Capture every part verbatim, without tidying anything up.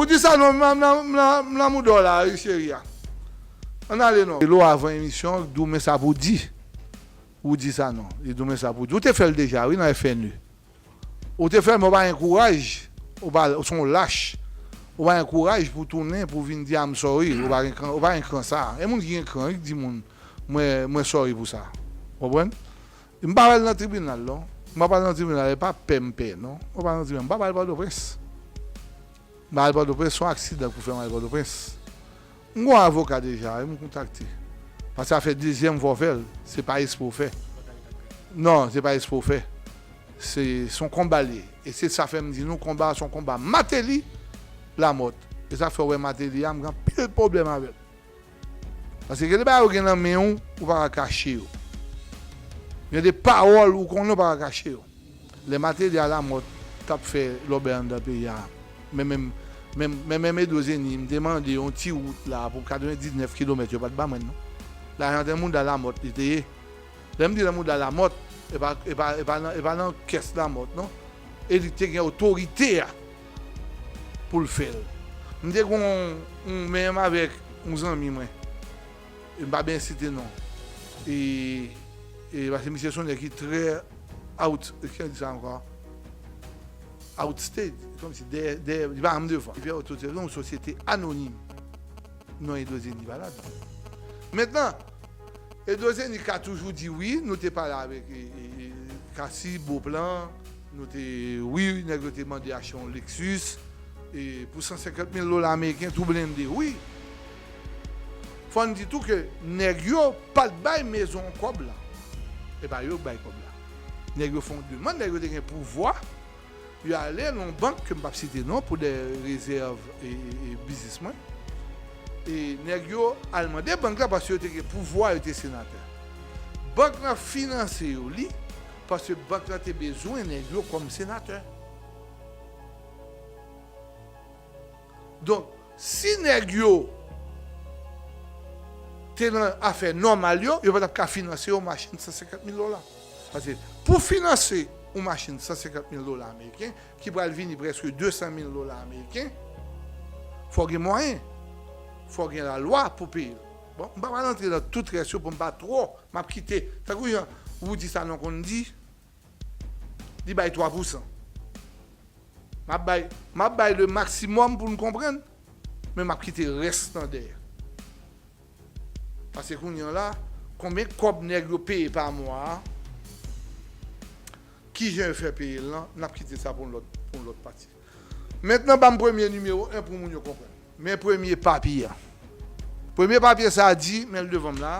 Ou di sa non, m nan, m nan, m nan, m nan mouda w la, wi, cheri a. Ann ale non. Lo avan emisyon, di w men sa pou di. Ou di sa non. Li di w men sa pou di. Ou te fè l deja, wi, nan F N E. Ou te fè l, men ou pa gen kouraj. Ou pa, ou se yon lach. Ou pa gen kouraj pou tounen, pou vin di I'm sorry. Ou pa gen kran, ou pa gen kran sa. E moun ki gen kran, wi, ki di moun, mwen, mwen sorry pou sa. Ou konprann? M pa pral nan tribinal, non. M pa pral nan tribinal, e pa pè m pè, non. M pa pral nan tribinal, m pa pral Pòtoprens. M al Pòtoprens, se yon aksidan k pou fè m al Pòtoprens. M gon avoka deja, wi, m kontakte. Paske sa fè dezyèm fwa w fè l, se pa espre w fè. Non, se pa espre w fè. Se, se yon konba l ye. E se sa fè m di nou, konba a se yon konba Martelly, Lamothe. E sa fè w wè Martelly a, m gen anpil pwoblèm avè l. Paske gen de bagay ou gen nan men w, ou pa ka kache yo. Gen de pawòl ou konnen ou pa ka kache yo. Lè Martelly a Lamothe t ap fè lòbèy anndan peyi a, men menm, men, men menm Edouard Zeny, m te mande yon ti wout la pou katrevendiznèf kilomèt, yo pa t ban mwen l non. Lajan te mouda Lamothe li te ye. Lè m di nan mouda Lamothe, e pa, e pa, e pa nan, e pa nan kès Lamothe non. E li te gen otorite a pou l fè l. M te gon yon menm avèk yon zanmi mwen. E m pa byen site non. E, e paske misye se yon nèg ki trè out, kijan di sa ankò? Outstage, kòmsi dèyè, dèyè, li pa janm devan. Li fè otorite, yon sosyete anonim. Non, Edouard Zeny pa ladan. Mentnan, Edouard Zeny ka toujou di wi, nou te pale avèk e, e, e, Cassy, Beauplan, nou te, wi, nèg yo te mande achte yon Lexus e, pou san senkant mil dola ameriken, tou blende, wi. Fò n di tou ke nèg yo pa t bay Mezon kòb la. E pa yo k bay kòb la. Nèg yo fè yon demann, nèg yo te gen pouvwa. Yo ale nan yon bank ke m p ap site non pou de rezèv e, e, e biznis mwen. E nèg yo al mande bank la paske yo te gen pouvwa, yo te senatè. Bank lan finanse yo li paske bank lan te bezwen nèg yo kòm senatè. Donk, si nèg yo te nan afè nòmal yo, yo pa t ap ka finanse yon machin san senkant mil dola. Paske pou finanse yon machin san senkant mil dola ameriken, ki pral vini prèske de san mil dola ameriken, fò gen mwayen, fò gen lalwa pou peye l. Bon, m pa pral antre nan tout rès yo pou m pa twò, m ap kite. Tankou jan Roody Sanon konn di, li bay twa pousan. M ap bay, m ap bay le maximum pou n konprann, men m ap kite rès lan dèyè. Paske kounye a la, konbyen kòb nèg yo peye pa mwa a, kijan yo fè peye l lan, n ap kite sa pou yon lòt, pou yon lòt pati. Mentnan, ban m premye nimewo en pou moun yo konprann. Men premye papye a. Premye papye sa a di, men l devan m la.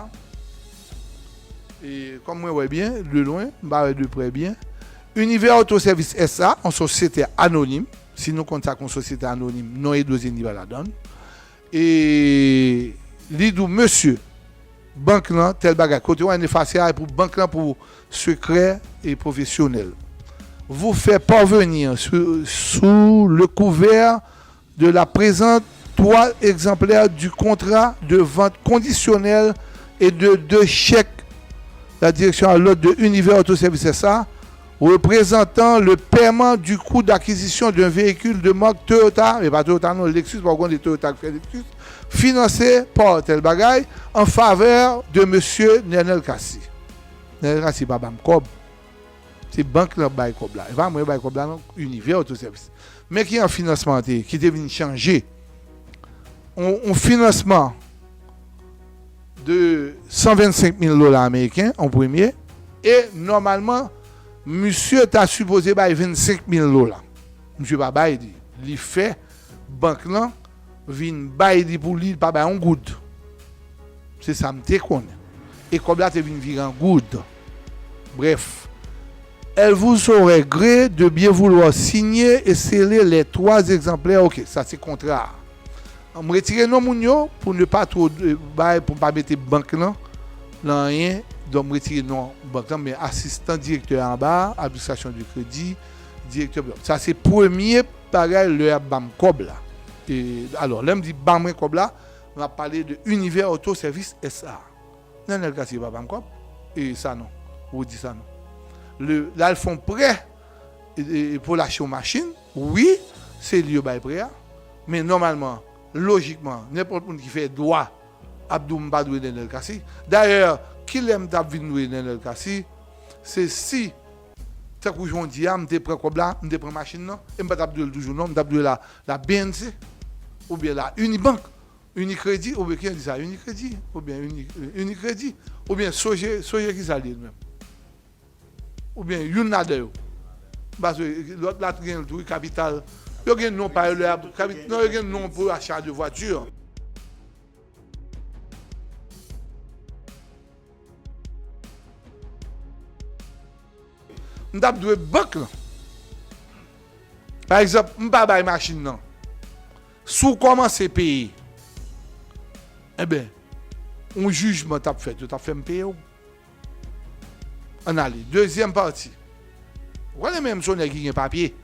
E kòm mwen wè byen, de lwen, m pa wè de prè byen. Univers Auto Service S A, yon sosyete anonim. Si nou konn sa k yon sosyete anonim, non Edouard Zeny pa ladan l. E li di w, mesye, bank lan, tèl bagay. Kote w ann efase a, e pou bank lan, pou sekrè e pwofesyonèl. Vous fait parvenir sous, sous le couvert de la présente trois exemplaires du contrat de vente conditionnelle et de deux chèques, la direction à l'ordre de Univers Auto Service S A, représentant le paiement du coût d'acquisition d'un véhicule de marque Toyota, e pa Toyota non, Lexus, pa w konn de Toyota k fè Lexus, financé par tel bagay, en faveur de monsieur Nernel Cassy. Nernel Cassy pa ban m kòb. Se bank lan bay kòb la. E pa mwen bay kòb la non, Univers Auto Service. Men kijan finansman an te ye, ki te vin chanje. On, on finansman de san vennsenk mil dola ameriken, an premye, e nòmalman, misye ta sipoze bay vennsenk mil dola. Misye pa bay li. Li fè bank lan vin bay li pou li, li pa bay yon goud. Se sa m te konnen. E kòb la te vin vire an goud. Bref, elle vous saurait gré de bien vouloir signer et sceller les trois exemplaires. Ok, sa se kontra a. M retire non moun yo pou ne pa two, euh, bay, pou m pa mete bank lan nan anyen. Donk, m retire non bank lan, men asistan direktè anba, administration du crédit, direktè. Sa se premye bagay lè y ap ban m kòb la. E, alò, lè m di ban mwen kòb la, m ap pale de Univers Auto Service S A. Nènèl Katye pa ban m kòb. E Sanon, Roody Sanon. Le, l al fè yon prè, e, e, pou l achte yon machin. Wi, se li yo bay prè a. Men nòmalman, lojikman, nenpòt moun ki fè dwa ap di w m pa dwe Nenel Cassy. Dayè, kilè m t ap vin dwe Nenel Cassy? Se si, tankou jan w di a, m te pran kòb la, m te pran machin nan, e m pa t ap dwe l toujou non, m t ap dwe la, la B N C, oubyen la Unibank, Unicredit, oubyen ki jan di sa, Unicredit, oubyen Uni, Unicredit, oubyen Soje, Soje ki sa l ye menm? Oubyen youn ladan yo. Paske lòt la t gen l tou, Kapital. Yo gen non pa yo lè y ap, kapi-, non, yo gen non pou acha de vwati. M t ap dwe bank lan. Pa egzanp, m pa bay machin nan. Si w kòmanse peye, enben, yon jijman t ap fèt, yo t ap fè m peye w. Ann ale. Dezyèm pati. Ou konnen menm se yon nèg ki gen papye.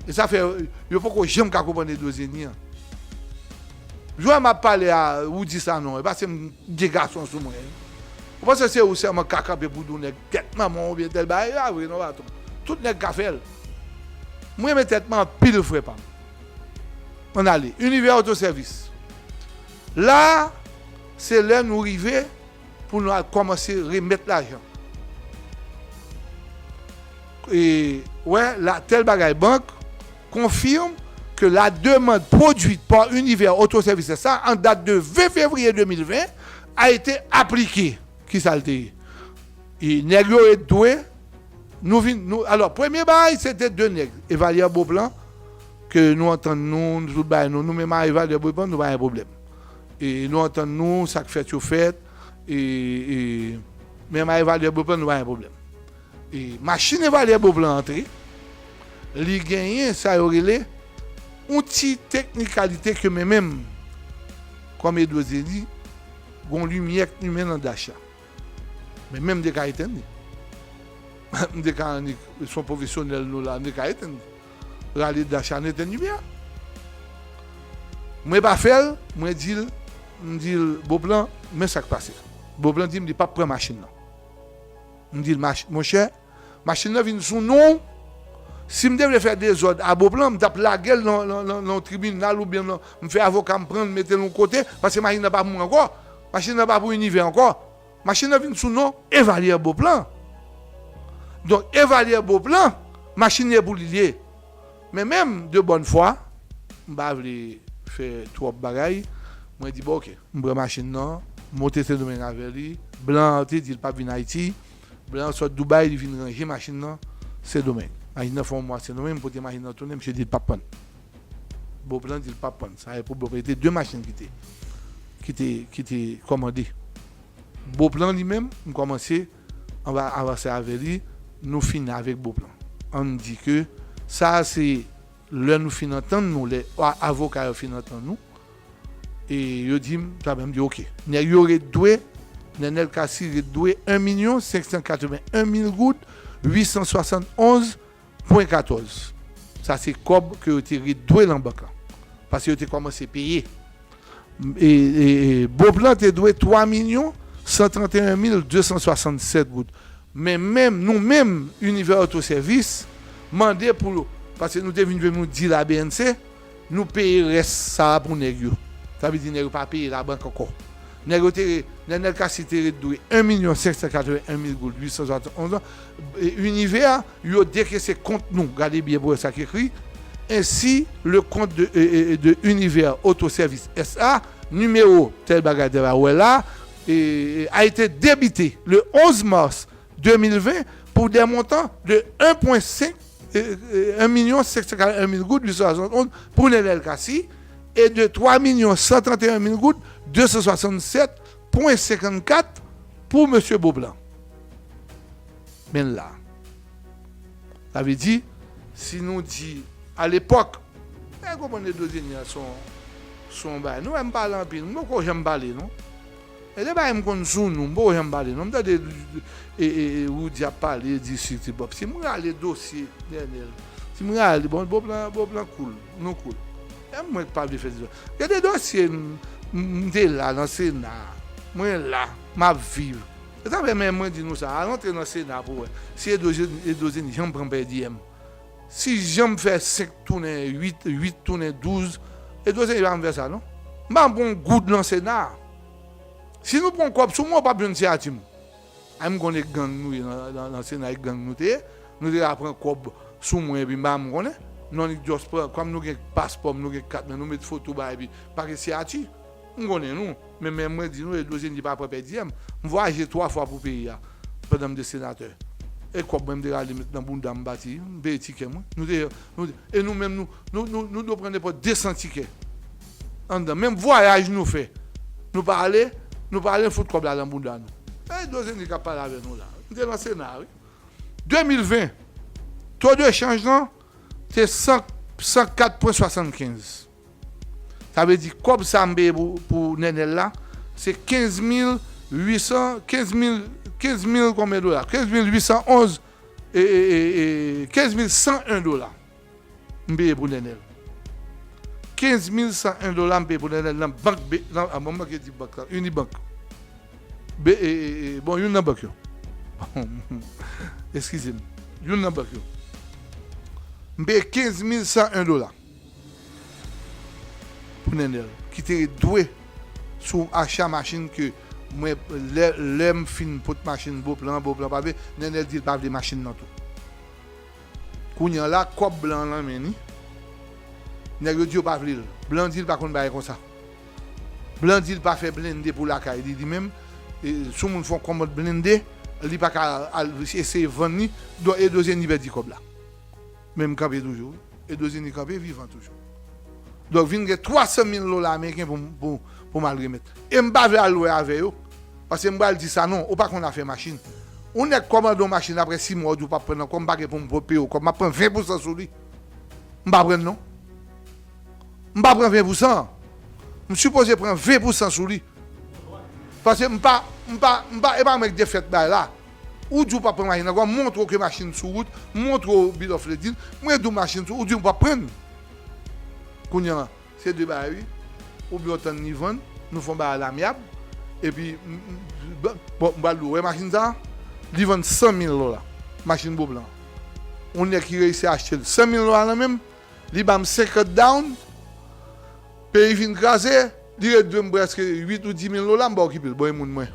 E sa fè yo poko janm ka konprann Edozeni an. Jwè m ap pale a, ou di sa non, e pa se m gen gason sou mwen. Ou panse se ou sèlman k ka kanpe pou di yon nèg tèt manman w oubyen tèl bagay, e pa vre non, patwon. Tout nèg ka fè l. Mwen renmen tèt mwen anpil, frè pa m. Ann ale. Univers Auto Service. La, se lè nou rive pou nou al kòmanse remèt lajan. E, wè, la, tèl bagay, bank confirme que la demande produite par Univers Auto Service S A en date de vingt février deux mille vingt a été appliquée. Ki sa l te ye? E nèg yo ret dwe, nou vin, nou, alò, premye bagay, se te de nèg, Evalière Beauplan, ke nou antann nou, nou tout bagay nou, nou menm a Evalière Beauplan, nou pa gen pwoblèm. E nou antann nou, sa k fèt yo fèt, e, e, menm a Evalière Beauplan, nou pa gen pwoblèm. E machin Evalière Beauplan antre, li genyen sa yo rele yon ti teknikalite ke men menm, kòm Edozeni, gon limyè k limen nan dach la. Men menm m te ka etenn li. M te ka annik, se yon pwofesyonèl nou la, m te ka etenn li. Rale dach la, n etenn limyè a. Mwen pa fè l, mwen di l, m di l, Beauplan, men sa k pase. Beauplan di m li p ap pran machin nan. M di l, mach-, monchè, machin nan vin sou non w. Si m te vle fè dezòd a Beauplan, m t ap lage l nan, nan, nan, nan yon tribinal oubyen nan, m fè avoka m pran l, mete l yon kote, paske machin nan pa pou mwen ankò. Machin nan pa pou Univers ankò. Machin nan vin sou non Evalière Beauplan. Donk, Evalière Beauplan, machin li e pou li l ye. Men menm, de bòn fwa, m pa vle fè twòp bagay, mwen di, bon, oke, m pran machin nan, m monte Sendomeng avè li, blan an te di l p ap vin Ayiti, blan an sot Dubai, li vin ranje machin nan Sendomeng. Machin nan fè yon mwa Sendomeng, m pote machin nan tounen, misye di l p ap pran l. Beauplan di l p ap pran l. Sa e pwoblèm. E te de machin ki te, ki te, ki te kòmande. Beauplan li menm, m kòmanse anba avanse avè li, nou fini avèk Beauplan. Ann di ke sa se lè nou fin antann nou, lè a-, avoka yo fin antann nou, e yo di m, sa, m di, oke. Nèg yo ret dwe, Nenel Cassy ret dwe un million cinq cent quatre-vingt-un mille goud, huit cent soixante-onze pwen katòz. Sa se kòb ke yo te ret dwe nan bank lan. Paske yo te kòmanse peye. E, e, e, Beauplan te dwe twa milyon san trannteyen mil de san swasannsèt goud. Men menm, nou menm, Univers Auto Service, mande pou, paske nou te vin jwenn yon deal a B N C, nou peye rès sa a pou nèg yo. Sa vle di nèg yo pa peye labank ankò. Nèg yo te, Nenel Cassy te ret dwe un million cinq cent quatre-vingt-un mille goud huit cent soixante-onze an. E, Univers, yo dekese kont nou. Gade byen pou wè sa k ekri. Ainsi, le compte de, e, e, de Univers Auto Service S A, numéro tel bagay, tel bagay, wè la, e, e, a été débité le onze mars deux mille vingt pour des montants de un point cinq, euh, euh, un million cinq cent quarante et un mille goud huit cent soixante et onze pour Nenel Cassy et de trois millions cent trente et un mille goud deux cent soixante-sept point cinquante-quatre pour Monsieur Beauplan. Men la. Sa vle di, si nou di, alepòk, e konprann Edozeni a se yon, se yon bagay. Nou wè m pale anpil, m poko janm pale, non. E de bagay m konn sou nou, m poko janm pale, non. M tande, e, e, e, Roody ap pale, di City Pop. Si m rale dosye Nenel, si m rale, bon, Beauplan, Beauplan cool, nou cool. E mwen k pa vle fè dezòd. Gen de dosye, m, m, m te la nan Sena. Mwen la, m ap viv. E sa fè men mwen di nou sa, al antre nan Sena pou wè si Edozeni, Edozeni janm pran pè D M. Si jan m fè senk tounen uit, uit tounen douz, Edouard Seni pa janm fè sa, non. M pa pran yon goud nan Sena. Si nou pran kòb sou mwen, ou p ap jwenn siyati m. Ay, m konnen gang nou ye nan, nan, nan Sena, e gang nou te ye. Nou te ka pran kòb sou mwen, epi m pa janm konnen. Non, li just pran, kòm nou gen paspò m, nou gen kat, men nou met foto ba, epi pa gen siyati. M konnen nou, men, men mwen di nou, Edouard Seni pa pran pèdiyè m. M vwayaje twa fwa pou peyi a, pandan m te senatè. E kòb mwen, m te rale met nan bounda m pati, m peye tikè mwen. Nou te, nou te, e nou menm, nou, nou, nou, nou dwe pran nenpòt de san tikè anndan. Menm vwayaj nou fè, nou pa ale, nou pa ale fout kòb la nan bounda nou. E Edouard Seni k ap pale avè nou la. M te nan Sena, wi. De mil ven, to de chanj lan te san, san kat pwen swasannkenz. Sa vle di, kòb sa m peye pou, pou Nènèl la, se kenz mil uit san, kenz mil, kenz mil konbyen dola? Kenz mil uit san onz, e, e, e, e, kenz mil san en dola. M peye pou Nènèl. Kenz mil san en dola m peye pou Nènèl nan bank, B, nan, a, bon, m manke di bank la, Unibank. B, e, e, e, bon, youn nan bank yo. Eskize m. Youn nan bank yo. M peye kenz mil san en dola pou Nènèl, ki te dwe sou acha machin ke mwen, lè, lè m fin pot machin Beauplan, Beauplan pa vle, Nènèl di l pa vle machin nan tou. Kounye a la, kòb Blan nan men li. Nèg yo di yo pa vle l. Blan di l pa konn bagay konsa. Blan di l pa fè blende pou lakay li, li menm. E, si yon moun fè yon kòmand blende, li pa ka al eseye vann li. Donk, Edouard Seni pèdi kòb la. Men m kanpe toujou, wi. Edouard Seni kanpe vivan toujou. Donk, vin gen twa san mil dola ameriken pou, pou, pou m al remèt. E m pa vle al lwen avè yo. Paske m pral di sa non, ou pa konn afè machin. Yon nèg kòmande yon machin, apre sis mwa, ou di w p ap pran l ankò, m pa gen pou m peye w kòb, m ap pran ven pousan sou li. M pa pran l non. M pa pran ven pousan. M sipoze pran ven pousan sou li. Paske m pa, m pa, m pa, e pa mwen ki te fèt bagay la. Ou di w p ap pran machin ankò, m montre w ke machin sou wout, m montre w bill of lading, mwen di w machin sou, ou di w p ap pran l. Kounye a, se de bagay, wi. Oubyen w tann li vann, nou fè yon bagay lamyab, epi, m, m, bon, m pral di w, wè machin sa a, li vann san mil dola, machin Beauplan. Yon nèg ki reyisi achte l san mil dola nan men m, li ban m senkant down, peyi vin kraze, li ret dwe m prèske uit ou dis mil dola, m pa okipe l, bon, e moun mwen.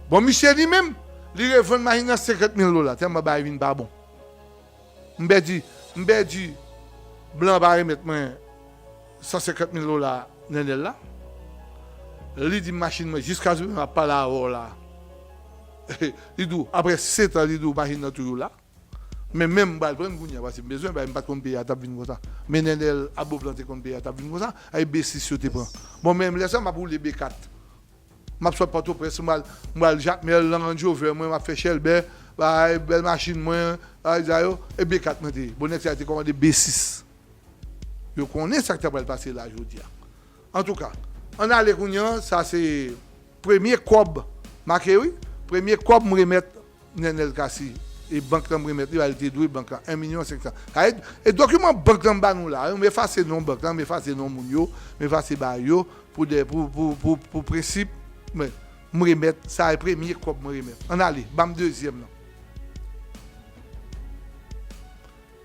Bon, misye li menm, li revann machin nan senkant mil dola, tèlman bagay vin pa bon. M pèdi, m pèdi, Blan pa remèt mwen san senkant mil dola Nènèl la. Li di m machin mwen, jiskaprezan m ap pale avè w la. Li di w, apre sèt an, li di w machin nan toujou la. Men, men m pral pran l kounye a, paske m bezwen, paske m pa t konn peyi a t ap vin konsa. Men Nènèl ak Beauplan te konn peyi a t ap vin konsa, e B sis yo te pran. Bon, menm lè sa, m ap woule B kat. M ap sot Pòtoprens, m al, m al Jakmèl, nan Range Rover mwen, m ap fè chèlbè, bay bèl machin mwen, bay sa yo, e B kat mwen te ye. Bon, nèg sa yo te kòmande B sis. Yo konnen sa k ta pral pase la jodi a. Antouka, ann ale kounye a, sa se premye kòb, make wi, premye kòb m remèt Nènèl Cassy, e bank lan m remèt li, li te dwe bank lan en milyon senk san. Sa e, e dokiman bank lan m ba nou la, wi, m efase non bank lan, m efase non moun yo, m efase bagay yo, pou de, pou, pou, pou, pou prensip, men, m remèt, sa e premye kòb mwen remèt. Ann ale, ban m dezyèm lan.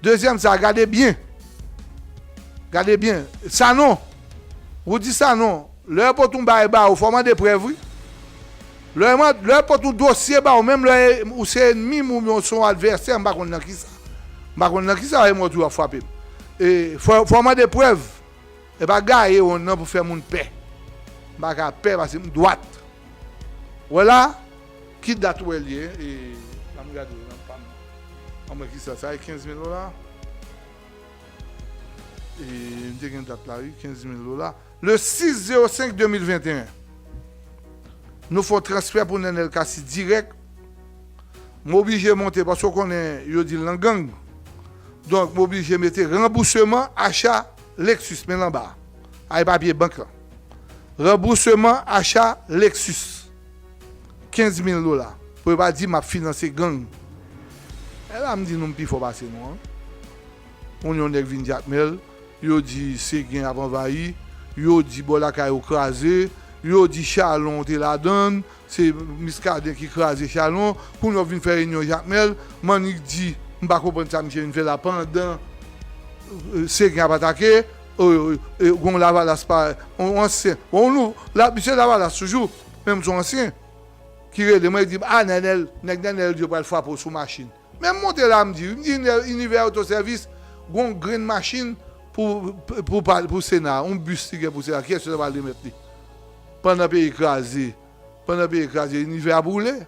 Dezyèm sa, gade byen. Gade byen. Sanon. Ou di Sanon, lè yo pot yon bagay ba ou, fò w mande prèv, wi. Lè yo man-, lè yo pot yon dosye ba ou, menm lè ou se ènmi m oubyen ou se yon advèsè, m pa konn nan kisa. M pa konn nan kisa, e mwen tou w ap frape m. E fò, fò w mande prèv. E pa gaye wonn nan pou fè moun pè. M pa ka pè paske m dwat. Wè la, ki dat ou wè l ye, e, ban m gade nan pa m. An mwen ki sa, sa e kenz mil dola. E, m te gen dat la, wi, kenz mil dola. Le sis zewo senk de mil venteyen, nou fè yon transfè pou Nènèl Cassy dirèk. M oblije monte, paske w konnen yo di l nan gang. Donk, m oblije mete ranbousman acha Lexus, men l anba a. A, e papye bank lan. Ranbousman acha Lexus. Kenz mil dola. Pou yo pa di m ap finanse gang. E la m di nou m pi fò pase nou an. Moun yon nèg vin Jakmèl, yo di Seguin ap anvayi, yo di bò lakay ou kraze, yo di Chalon te ladann, se Muscadin ki kraze Chalon, kounye a w vin fè reyinyon Jakmèl, Manik di M pa konprann sa misye vin fè la pandan, euh, Seguin ap atake, euh, euh, gon Lavalas pa, on ansyen. Bon, nou, la, misye Lavalas toujou, menm son ansyen, ki rele mwen, li di m, "A, Nènèl, nèg Nènèl di yo pral frape w sou machin." Men m monte la, m di, m di, "Inivè Otosèvis, gon grenn machin pou, pou, pou, pou Sena, on bis li gen pou Sena, kiyès yo ta pral remèt li?" Pandan peyi kraze, pandan peyi kraze, Inivè ap woule.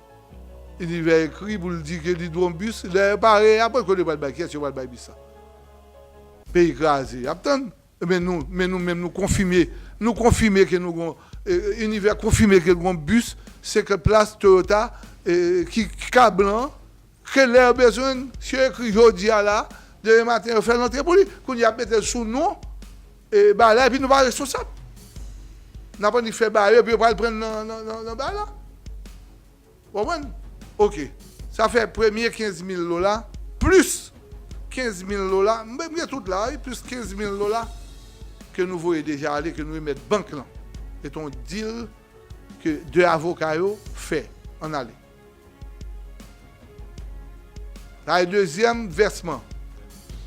Inivè ekri pou l di ke li dwe yon bis, lè yo pare, apre kote yo pral bay, kiyès yo pral bay bis sa? Peyi kraze, y ap tann. Men nou, men nou menm, nou konfime, nou konfime ke nou gon, e, e, Inivè konfime ke l gon bis senkant plas Toyota, e, ki, ki ka blan, ke lè yo bezwen l, si yo ekri jodi a la, demen maten yo fè l antre pou li. Kounye a y ap mete l sou non, e, bagay la, epi nou pa responsab. N ap annik fè bagay yo, epi yo pral pran l nan, nan, nan, nan bagay la. Ou konprann? Oke. Sa fè premye kenz mil dola, plis kenz mil dola, m, m gen tout la, wi, plis kenz mil dola ke nou voye deja ale, ke nou remèt bank lan. Se te yon deal ke de avoka yo fè. Ann ale. Sa e dezyèm vèsman.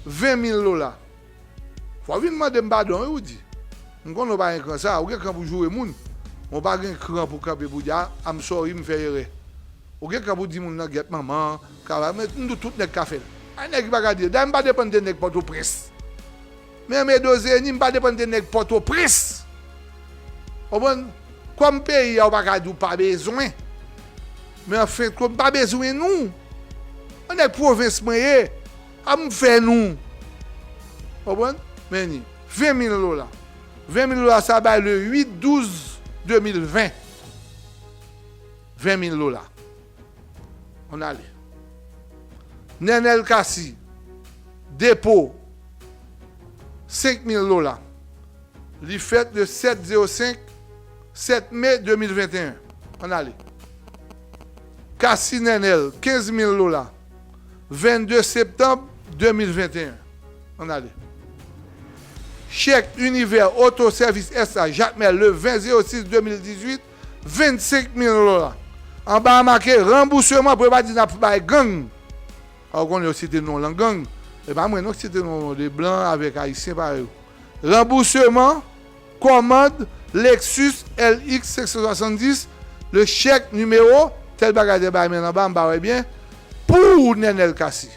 Ven mil dola. Fò w vin mande m padon, wi, Roody. M konnen w pa gen kran sa. Ou gen kran pou joure moun. Men w pa gen kran pou kanpe pou di, "A, I'm sorry, m fè erè." Ou gen kran pou di moun nan, "Gyèt manman, kaba," men m di w tout nèg ka fè l. Ay, nèg ki pa ka di. Dayè, m pa depann de nèg Pòtoprens. Men, men Dozeni, m pa depann de nèg Pòtoprens. Konprann? Kòm peyi a, ou pa ka di w pa bezwen. Men anfen, kòm m pa bezwen nou. Yon nèg pwovens mwen ye. A m fè nou. Konprann? Men ni ven mil dola. Ven mil dola sa bay le uit douz de mil ven. Ven mil dola. Ann ale. Nènèl Cassy, depo, senk mil dola. Li fèt le sèt zewo senk, sèt me de mil venteyen. Ann ale. Cassy Nènèl, kenz mil dola. Vennde septanm de mil venteyen. Ann ale. Chèk Univers Auto Service S A Jakmèl le ven zewo sis de mil dizuit, vennsenk mil dola. Anba a make ranbousman pou yo pa di n ap bay gang. A, ou konnen yo site non lan gang. E pa mwen non ki site non de blan avèk ayisyen parèy ou. Ranbousman kòmand Lexus L X senk san swasanndis, le chèk nimewo, tèl bagay, tèl bagay, men anba, m pa wè byen, pou Nènèl Cassy.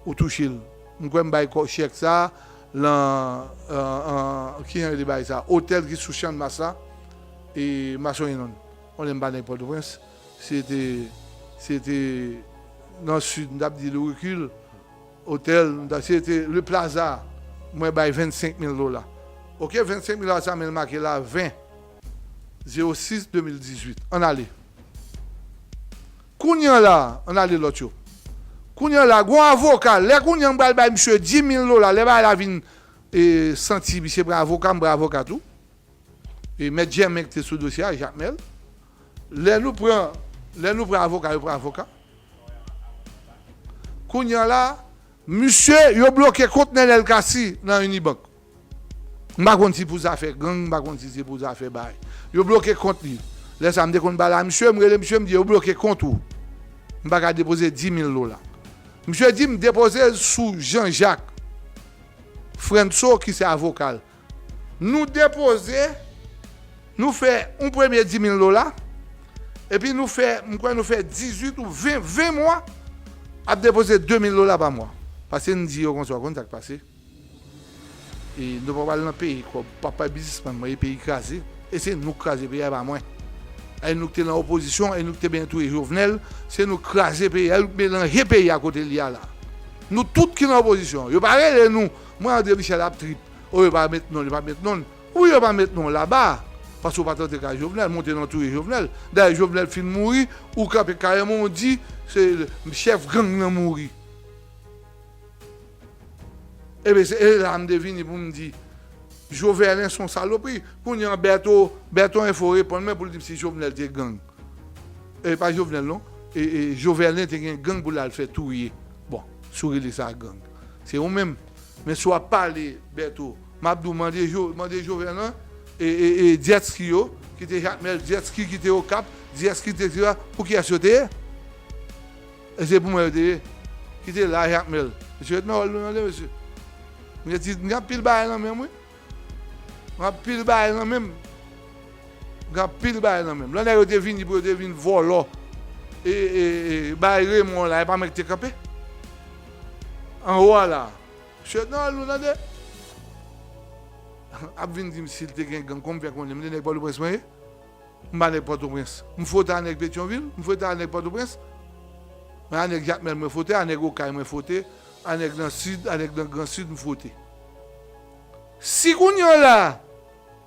Ou touche l. M kwè m bay kò chèk sa, lan, an, an, ki jan yo te bay sa? Otèl ki sou Channmas la, e Masonry Land. Konnen m pa nèg Pòtoprens. Se te, se te nan sid, m t ap di Loricule, otèl, m t ap, se te Le Plaza, mwen bay vennsenk mil dola. Oke, vennsenk mil dola sa, men l make la ven, zewo sis de mil dizuit. Ann ale. Kounye a la, ann ale lòt yo. Kounye a la, gon avoka, lè kounye a m pral bay misye dis mil dola, lè bagay la vin, e, santi, misye pran avoka, m pran avoka tou. E Mèt Jèmen ki te sou dosye a, Jakmèl. Lè nou pran, lè nou pran avoka, yo pran avoka. Kounye a la, misye, yo bloke kont Nènèl Cassy nan Unibank. M pa konn si pou zafè gang, m pa konn si se pou zafè bay. Yo bloke kont li. Lè sa, m te konn pale a misye, m rele misye, m di, "Yo bloke kont ou. M pa ka depoze dis mil dola." Misye di m depoze l sou Jean Jacques Frantso, ki se avoka l. Nou depoze, nou fè yon premye dis mil dola, epi nou fè, m kwè nou fè dizuit ou ven, ven mwa, ap depoze de mil dola pa mwa. Paske n di yo konsa, w konn sa k pase. E nou pa pral nan peyi kòb, pa, pa biznismann mwen, e peyi kraze. E se nou k kraze peyi a, e pa mwen. E nou ki te nan opozisyon, e nou ki te benyen touye Jovenel, se nou k kraze peyi a, nou k melanje peyi a kote l ye a la. Nou tout ki nan opozisyon, yo pa rele nou. Mwen, André Michel ap trip. O, yo pa met non, yo pa met non. Wi, yo pa met non laba. Paske w pa t antre kay Jovenel, monte nan touye Jovenel. Dayè, Jovenel fin mouri, ou kanpe kareman, ou di, se chèf gang nan mouri. Ebyen, se, e la m te vini pou m di, Joverlin se yon salopri. Kounye a, Bèto, Bèto Enfo reponn mwen pou l di m si Jovenel te gang. E pa Jovenel, non. E, e Joverlin te gen gang pou l al fè touye. Bon, si w rele sa gang. Se ou menm. Men si w ap pale, Bèto, m ap di w mande Jo-, mande Joverlin, e, e, e jet ski yo, ki te Jakmèl, jet ski ki te Okap, jet ski ki te, pou kiyès yo te ye? E se pou mwen yo te ye. ki te la, Jakmèl. Mesye ret nan wòl nou tande, mesye. M gen ti, m gen anpil bagay nan men m, wi. M gen anpil bagay nan men m. M gen anpil bagay nan men m. Lè nèg yo te vini pou yo te vin vòlò, e, e, e, bay Raymond la, e pa mwen ki te kanpe anwo a la. Mesye ret nan wòl nou tande. Ap vin di m si l te gen gang, kòman m fè konnen? M te nèg Pòtoprens mwen ye? M pa nèg Pòtoprens. M fwote a nèg Petyonvil, m fwote a nèg Pòtoprens. Men a nèg Jakmèl mwen fwote, a nèg Okay mwen fwote, a nèg nan Sid, a nèg nan Gran Sid m fwote. Si kounye a la,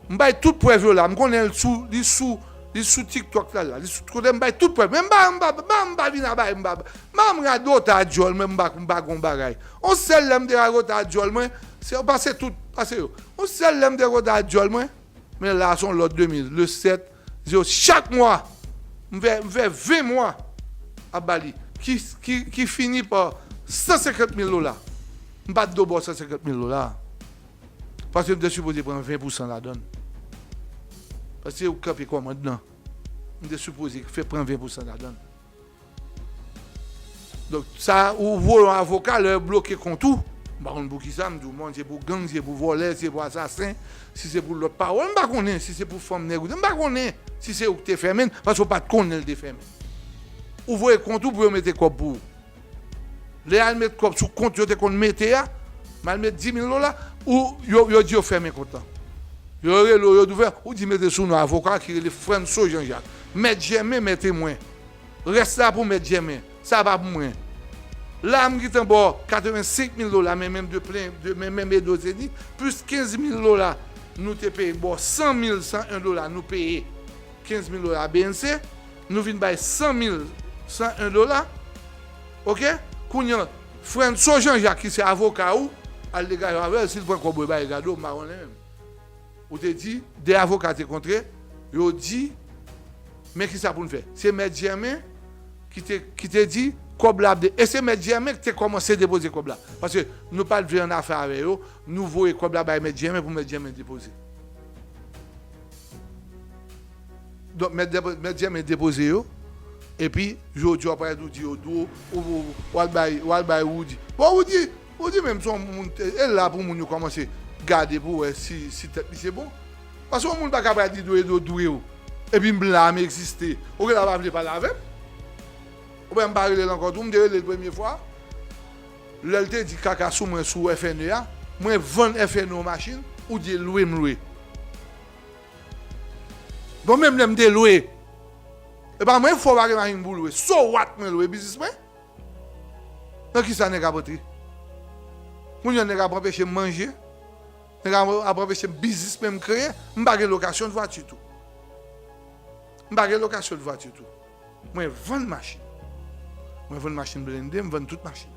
m bay tout prèv yo la, m konnen l sou, li sou, li sou TikTok la, la, li sou kote m bay tout prèv. Men m pa, m pa, m pa, m pa vin a bay, m pa, m pa m radote a djòl mwen, m pa, m pa gon bagay. On sèl lè m te radote a djòl mwen, se, pase tout, pase yo. On sèl lè m te radote a djòl mwen, Men la, se yon lòt de mil. Le sèt, zewo, chak mwa, m fè, m fè ven mwa ap ba li. Ki, ki, ki fini pa san senkant mil dola. M pa t do bò san senkant mil dola. Paske m te sipoze pran ven pousan ladan l. Paske ou kanpe kòmand lan. M te sipoze fè pran ven pousan ladan l. Donk, sa, ou voye yon avoka, lè yo bloke kont ou, m pa konn pou ki sa, m di w, bon, se pou gang, se pou vòlè, se pou asasen, si se pou lòt pawòl, m pa konnen, si se pou fanm nèg ou te, m pa konnen si se ou ki te fèmen l, paske w pa t konnen l te fèmen. Ou voye kont ou pou yo mete kòb pou ou. Lè y al met kòb sou kont yo te konn mete a, m al met di mil dola, ou, yo, yo di yo fèmen kont lan. Yo rele w, yo di w fè, ou di mete sou non avoka ki rele Franso Janjak. Mèt Jèmen, mèt temwen. Rès la pou Mèt Jèmen. Sa pa pou mwen. La, m gentan ba w katrevensenk mil dola, men menm de plen, de, men menm Edo Zeni, plis kenz mil dola, nou te peye ba w san mil san en dola, nou peye kenz mil dola B N C, nou vin bay san mil san en dola. Oke? Kounye a, Franso Janjak, ki se avoka ou, al degaje w avè l, si l pran kòb ou, e bay gade w, m pa konnen menm. Ou te di, de avoka te kontre, yo di, men ki sa pou n fè? Se Mèt Jèmen ki te, ki te di, kòb la ap de-, e se Mèt Jèmen ki te kòmanse depoze kòb la. Paske nou pa t vle annafè avè yo, nou voye kòb la bay Mèt Jèmen pou Mèt Jèmen depoze. Donk, Mèt depo-, Mèt Jèmen depoze yo, epi jodi a, w ap di yo dwo, ou, ou, w al bay, w al bay Woody. Bon, Woody, Woody menm se yon moun, e la pou moun yo kòmanse gade pou wè si, si tèt misye bon. Paske yon moun pa ka pral di dwe, dwe, dwe w. Epi m la, m egziste. Ou genlè pa vle pale avè m. Ou wè m pa rele l ankò tou, m te rele l premye fwa. Lè l te di kaka sou mwen sou F N E a, mwen vann F N E yon machin, ou di lwe m lwe. Bon, menm lè m te lwe, e pa mwen k fè w pa gen machin pou w lwe. So what mwen lwe biznis mwen? Nan ki sa nèg ap antre? Kounye a nèg ap anpeche m manje, nèg ap, ap anpeche m biznis mwen m kreye, m pa gen lokasyon vwati tou. M pa gen lokasyon vwati tou. Mwen vann machin. Mwen vann machin blende, m vann tout machin.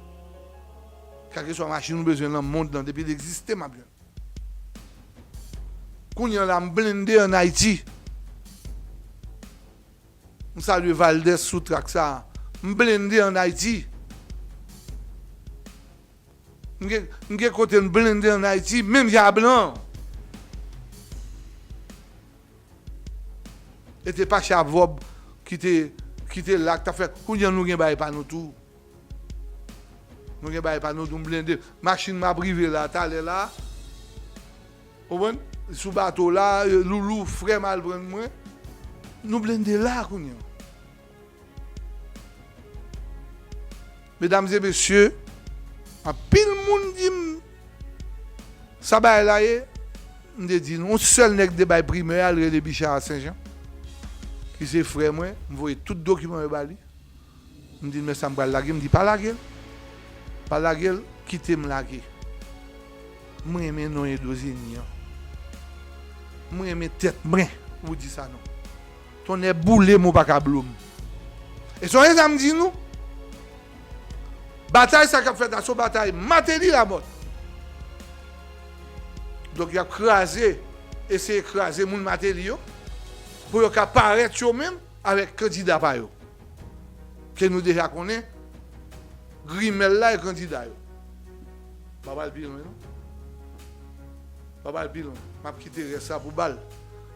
Kèlkeswa machin ou bezwen nan mond lan, depi l egziste, m ap jwenn. Kounye a la, m blende ann Ayiti. M salye Valdès sou trak sa a. M blende ann Ayiti. M gen, m gen kote m blende ann Ayiti, menm jan a blan an. E te Pacha Vòb ki te, ki te la, k t ap fè. Kounye a nou gen bagay pa nou tou. Nou gen bagay pa nou tou, m blende. Machin m ap rive la, talè la. Ou konprann? Sou bato la, Loulou, frè m al pran mwen. Nou blende la kounye a. Medam e mesye, anpil moun di m, sa bagay la ye? M te di, yon sèl nèg te bay primè a, l rele Bicha Senjan, ki se frè mwen, m voye tout dokiman yo ba li. M di l, men sa m pral lage, m di, pa lage l. Pa lage l, kite m lage. M renmen non Edo Zeni an. M renmen tèt mwen, Woody Sanon. Tonnè boule m, ou pa ka blo m. E sonje sa m di nou? Batay sa k ap fèt la, se yon batay Martelly Lamothe. Donk, y ap kraze, eseye kraze moun Martelly yo, pou yo ka parèt yo menm avèk kandida pa yo. Ke nou deja konnen, grimèl la e kandida yo. M pa pral pi lwen, non. M pa pral pi lwen. M ap kite rès la pou bal.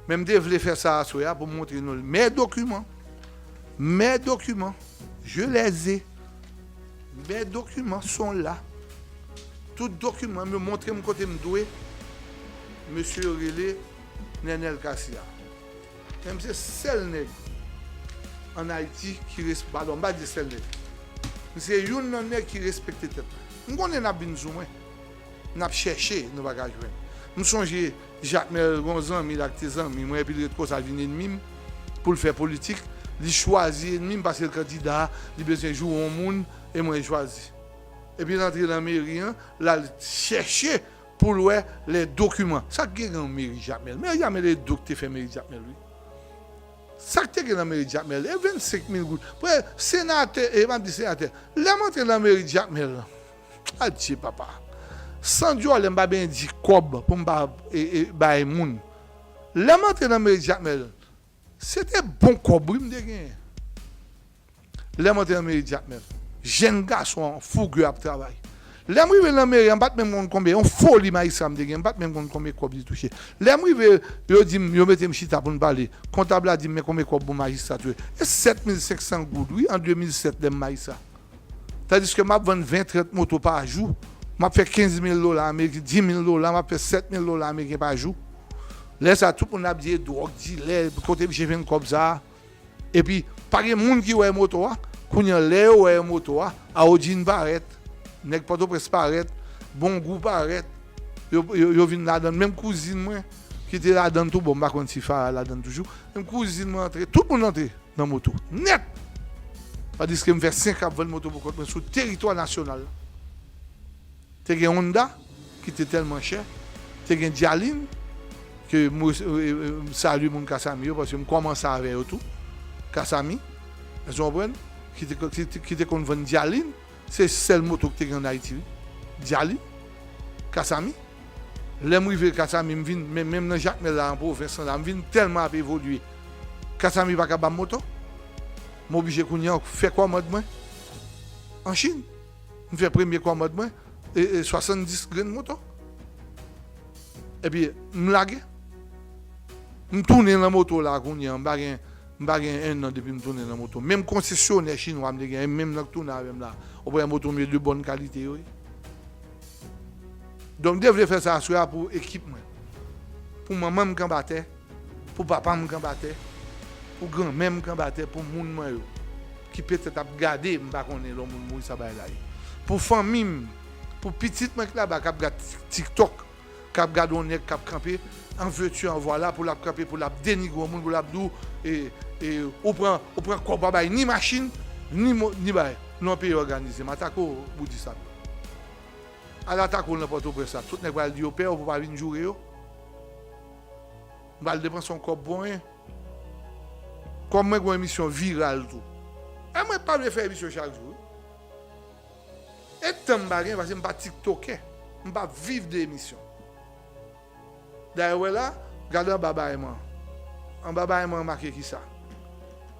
Men m te vle fè sa aswè a pou m montre nou men dokiman. Men dokiman. Je les ai. Men dokiman son la. Tout dokiman m yo montre m kote m dwe. Mesye yo rele Nenel Cassy a. Men m se sèl nèg ann Ayiti ki res-, padon, m pa di sèl nèg. M se youn nan nèg ki respekte tèt mwen. M konnen n ap vin sou mwen. N ap chèche, nou pa ka jwenn. M sonje Jakmèl, gon zanmi l ak te zanmi mwen, epi l ret konsa l vin enmi m pou l fè politik. Li chwazi enmi m paske l kandida, li bezwen joure yon moun, e mwen l chwazi. Epi l antre nan meri an, l al chèche pou l wè lè dokiman. Sa k gen nan meri Jakmèl? Meri Jakmèl e dòk te fè meri Jakmèl, wi. Sa k te gen nan meri Jakmèl? E vennsenk mil goud. Prè, senatè, e m ap di senatè. Lè m antre nan meri Jakmèl, adye papa. San dyòlè m pa benyen di kòb pou m pa e, e, bay moun. Lè m antre nan meri Jakmèl, se te bon kòb, wi, m te genyen. Lè m antre nan meri Jakmèl, jèn gason an, fouge ap travay. Lè m rive nan meri an, m pa t menm konn konbyen, yon foli majistra m te gen, m pa t menm konn konbyen kòb li touche. Lè m rive, yo di m, yo mete m chita pou n pale. Kontab la di m, men konbyen kòb pou majistra touche. E sèt mil senk san goud, wi, an de mil sèt, lè m majistra. Tandiske m ap vann ven, trant moto pa jou. M ap fè kenz mil dola ameriken, dis mil dola, m ap fè sèt mil dola ameriken pa jou. Lè sa, tout moun ap di, e dwòg dilè, kote misye jwenn kòb sa a? Epi, pa gen moun ki wè moto a. Kounye a, lè yo wè moto a, Audi parèt, nèg Pòtoprens parèt, Bongou parèt, yo, yo, yo vin ladan l. Menm kouzin mwen, ki te ladan l tou, bon, m pa konn si Farah ladan l toujou, menm kouzin mwen antre, tout moun antre nan moto, nèt! Tandiske m fè senk ap vann moto pou kont mwen sou teritwa nasyonal la. Te gen Honda, ki te tèlman chè, te gen Dyalin, ke m, e, e, m salye moun Kasami yo, paske m kòmanse avè yo tou, Kasami, èske w konprann? Ki te, ki te, ki te konn vann Dyalin, se sèl moto ki te gen ann Ayiti, wi. Dyalin, Kasami. Lè m rive Kasami, m vin, men, menm nan Jakmèl la, an pwovens lan la, m vin tèlman ap evolye. Kasami pa ka ban m moto. M oblije kounye a fè kòmand mwen an Chin. M fè premye kòmand mwen, e, e, swasanndis grenn moto. Epi, m lage. M tounen nan moto la kounye a, m pa gen, m pa gen en an depi m tounen nan moto. Menm konsesyonè chinwa m te gen, menm nan k tounen avè m la. Ou wè moto m yo de bòn kalite yo ye. Donk, m te vle fè sa aswè a pou ekip mwen. Pou manman m k anba tè, pou papa m k anba tè, pou granmè m k anba tè, pou moun mwen yo, ki petèt ap gade, m pa konnen lè yon moun mouri sa bagay la ye. Pou fanmi m, pou pitit mwen k laba k ap gad TikTok, k ap gad yon nèg k ap kanpe an vèti an vwala, pou l ap kanpe, pou l ap denigre yon moun, pou l ap di w, e, e, ou pran, ou pran kòb, w pa bay ni machin, ni mo-, ni bagay. Nou yon peyi òganize. M atake w, Boudis la. Al atake w nan Pòtoprens la. Tout nèg pral di yo pè w pou w pa vin joure yo. M pral depanse yon kòb pou anyen. Kòm mwen gen yon emisyon viral tou. E mwen pa vle fè emisyon chak jou, wi. E tan m pa gen, paske m pa tiktokè. M pa viv de emisyon. Dayè, w wè la, gade anba bay mwen. Anba bay mwen make kisa?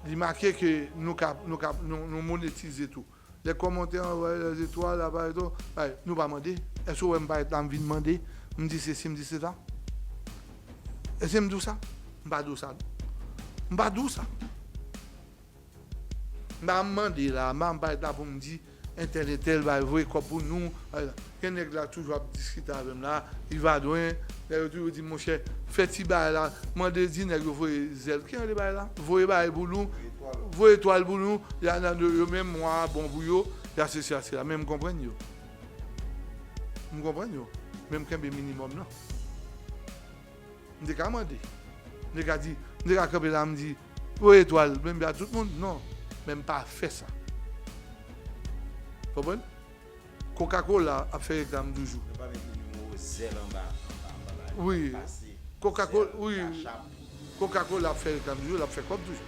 Li make ke nou ka, nou ka, nou, nou monetize tou. Lè kòmantè an, wè, lè zetwal, apareto, bay, nou pa mande. Èske w wè m parèt la, m vin mande, m di sesi, m di sela? Èske m di w sa? M pa di w sa, non. M pa di w sa. M pa mande la, m pa, m pa ret la pou m di, entèl, entèl, bay, voye kòb pou nou. Gen nèg la toujou ap diskite avè m la, Ivadwen, nèg yo toujou di, monchè, fè ti bagay la, mande, di nèg yo voye zèl. Ki jan de bagay la? Voye bagay pou nou, voye etwal pou nou, y a nan yo menm, mwa a bon pou yo, y a sesi, y a sela. Men m konprann yo. M konprann yo. Men m kenbe minimòm nan. M te ka mande. M te ka di, m te ka kanpe la, m di, voye etwal, men m di a tout moun, non. Men m pa fè sa. Konprann? Coca-Cola ap fè reklam toujou. Yo pa met nimewo zèl anba, anba, anba bagay. Wi. Pase Coca-Cola, zèl, wi. Cash App. Coca-Cola ap fè reklam toujou, l ap fè kòb toujou.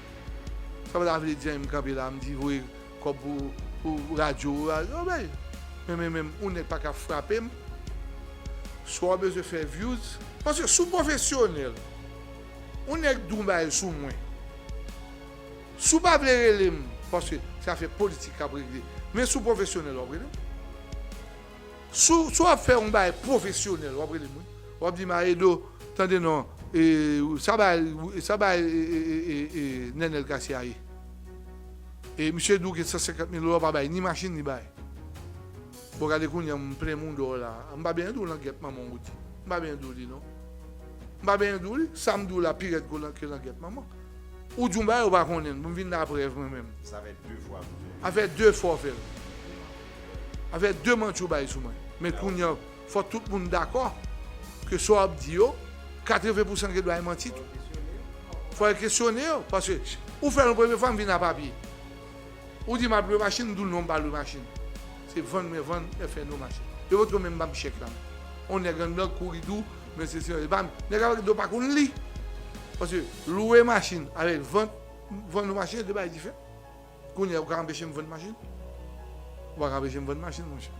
Sa pa ta vle di anyen, m kanpe la, m di voye kòb pou, pou radyo, radyo, bay. Men, men, men, yon nèg pa ka frape m. Swa w bezwen fè views. Paske si w pwofesyonèl, yon nèg di yon bagay sou mwen. Si w pa vle rele m, paske se afè politik k ap regle. Men si w pwofesyonèl, w ap rele m. Si w, si w ap fè yon bagay pwofesyonèl, w ap rele m, wi. W ap di m, a, Edo, tande non, e, sa bay, sa bay, e, e, e, e, e, Nenel Cassy a ye. E misye di w gen san senkant mil dola, w pa bay ni machin, ni bay. Bon, gade kounye a, m plen mouda w la. M pa bezwen di w langèt manman w di. M pa bezwen di w li non. M pa bezwen di w li, sa m di w la pi rèd ke lan-, ke langèt manman. Ou di w bagay ou pa konnen l, pou m vin la prèv mwen menm. Sa fè de fwa m fè. A fè de fwa w fè l. A fè de manti w bay sou mwen. Men kounye a, fò tout moun dakò ke sa w ap di yo, katreven pousan gen dwa e manti tou. Fò yo kesyone yo, paske ou fè l yon premye fwa, m vin a papye. Ou di m ap lwe machin, m di w non, m pa lwe machin. Se vann mwen vann F N O machin. Yo pote menm ban m chèk la. On nèg anndan kouri di w, men se, se, e pa m. Nèg avèk do pa konn li. Paske lwe machin avèk vann, vann yon machin, se de bagay diferan. Kounye a, ou ka anpeche m vann machin? Ou pa ka anpeche m vann machin, monchè.